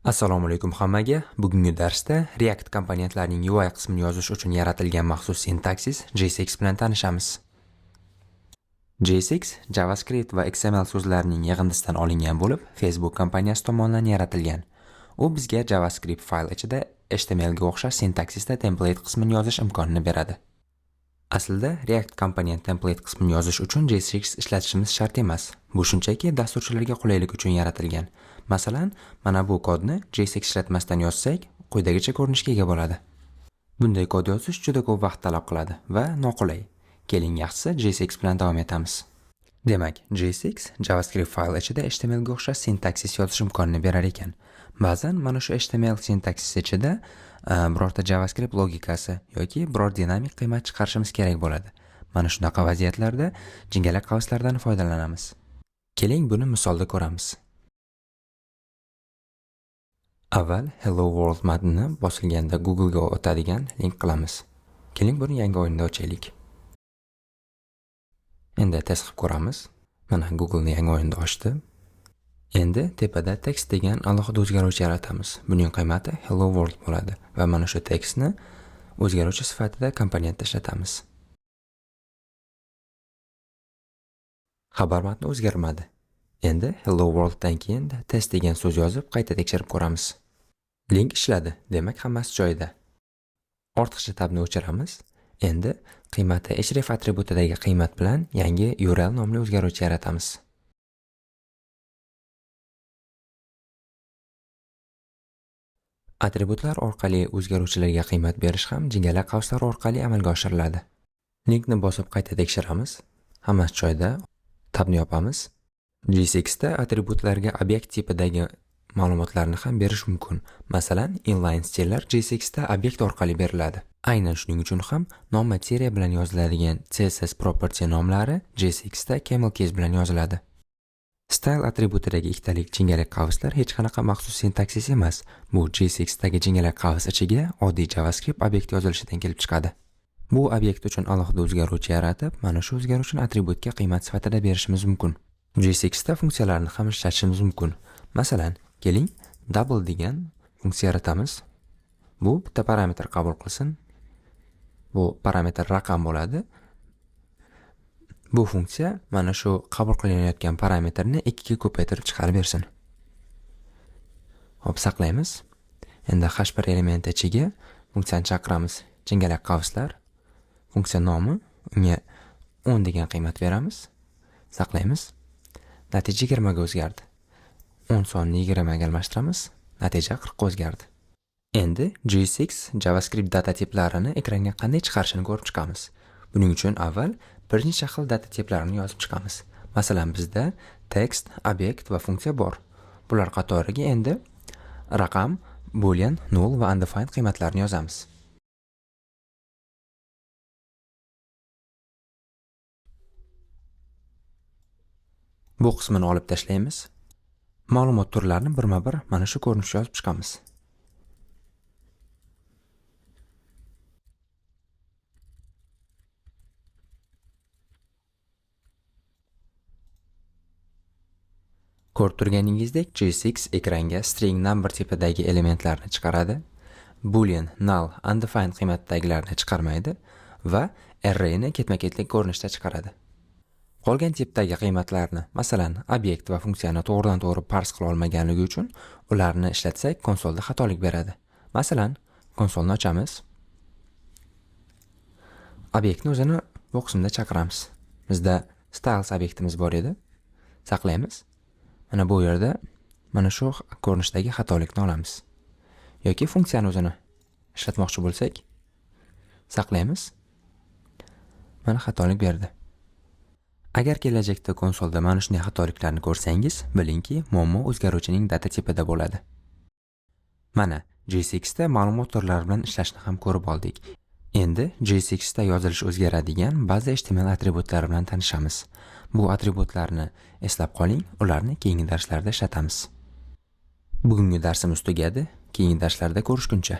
Assalomu alaykum hammaga. Bugungi darsda React komponentlarining UI qismini yozish uchun yaratilgan maxsus sintaksis JSX bilan tanishamiz. JSX JavaScript va XML so'zlarining yig'indisidan olingan bo'lib, Facebook kompaniyasi tomonidan yaratilgan. U bizga JavaScript fayl ichida HTML ga o'xshash sintaksisda template qismini yozish imkonini beradi. Aslida React komponent template qismini yozish uchun JSX ishlatishimiz shart emas. Bu shunchaki dasturchilarga qulaylik uchun yaratilgan. Masalan, mana bu kodni JSX ishlatmasdan yozsak, quyidagicha ko'rinishga ega bo'ladi. Bunday kod yozish juda ko'p vaqt talab qiladi va noqulay. Keling, yaxshisi JSX bilan davom etamiz. Demak, JSX JavaScript fayl ichida HTML ga o'xshash sintaksis yozish imkonini berar ekan. Ba'zan mana shu HTML sintaksisi ichida birorta JavaScript logikasi yoki biror dinamik qiymat chiqarishimiz kerak bo'ladi. Mana shunaqa vaziyatlarda jingalak qavslardan foydalanamiz. Keling, buni misolda ko'ramiz. Avval Hello World matnini bosilganda Google ga o'tadigan link qilamiz. Keling, buni yangi o'yinda ochaylik. Endi test qilib ko'ramiz. Mana Google'ni yangi o'yinda ochdi. Endi tepada text degan alohida o'zgaruvchi yaratamiz. Buning qiymati Hello World bo'ladi va mana shu tekstni o'zgaruvchi sifatida komponentda ishlatamiz. Xabar matni o'zgarmadi. Endi Hello World'dan keyin test degan so'z yozib qayta tekshirib ko'ramiz. Link ishladi, demak hammasi joyida. Ortiqcha tabni o'chiramiz. Endi qiymati href atributidagi qiymat bilan yangi URL nomli o'zgaruvchi yaratamiz. Atributlar orqali o'zgaruvchilarga qiymat berish ham jingalak qavslar orqali amalga oshiriladi. Linkni bosib qayta tekshiramiz. Hammasi joyida. Tabni yopamiz. JSX da atributlarga obyekt tipidagi ma'lumotlarni ham berish mumkin. Masalan, inline stillar JSX da obyekt orqali beriladi. Aynan shuning uchun ham nomi seriya bilan yoziladigan CSS property nomlari JSX da camel case bilan yoziladi. Style atributidagi ikkitalik jingalak qavslar hech qanaqa maxsus sintaksis emas. Bu JSX dagi jingalak qavs ichiga oddiy JavaScript obyekt yozilishidan kelib chiqadi. Bu obyekt uchun alohida o'zgaruvchi yaratib, mana shu o'zgaruvchini atributga qiymat sifatida berishimiz mumkin. JSX da funksiyalarni ham ishlatishimiz mumkin. Masalan, keling double degan funksiya yaratamiz. Bu bitta parametr qabul qilsin. Bu parametr raqam bo'ladi. Bu funksiya mana shu qabul qilinayotgan parametrni 2 ga ko'paytirib chiqarib bersin. Hop, saqlaymiz. Endi h1 elementi ichiga funksiyani chaqiramiz. Jingalak qavslar, funksiya nomi, unga 10 degan qiymat beramiz. Saqlaymiz. Natija 20 ga o'zgardi. 10 sonini 20 ga almashtiramiz. Natija 40 ga o'zgardi. Endi JSX JavaScript data tiplarini ekranga qanday chiqarishini ko'rib chiqamiz. Buning uchun avval bir necha xil data tiplarini yozib chiqamiz. Masalan, bizda text, obyekt va funksiya bor. Bular qatoriga endi raqam, boolean, null va undefined qiymatlarini yozamiz. Bu qismini olib tashlaymiz. Ma'lumot turlarini birma-bir mana shu ko'rinishda yozib chiqamiz. Ko'rib turganingizdek, JSX ekranga string number tipidagi elementlarni chiqaradi, boolean, null, undefined qiymatdagilarni chiqarmaydi va arrayni ketma-ketlik ko'rinishda chiqaradi. Qolgan tipdagi qiymatlarni, masalan, obyekt va funksiyani to'g'ridan-to'g'ri parse qila olmaganligi uchun ularni ishlatsak konsolda xatolik beradi. Masalan, konsolni ochamiz. Obyektni o'zini bu qismda chaqiramiz. Bizda styles obyektimiz bor edi. Saqlaymiz. Mana bu yerda mana shu ko'rinishdagi xatolikni olamiz. Yoki funksiyani o'zini ishlatmoqchi bo'lsak, saqlaymiz. Mana xatolik berdi. Agar kelajakda konsolda mana shunday xatoliklarni ko'rsangiz, bilingki, muammo o'zgaruvchining data tipida bo'ladi. Mana JSX da ma'lumot turlari bilan ishlashni ham ko'rib oldik. Endi JSX da yozilishi o'zgaradigan ba'zi HTML atributlari bilan tanishamiz. Bu atributlarni eslab qoling, ularni keyingi darslarda ishlatamiz. Bugungi darsimiz tugadi. Keyingi darslarda ko'rishguncha.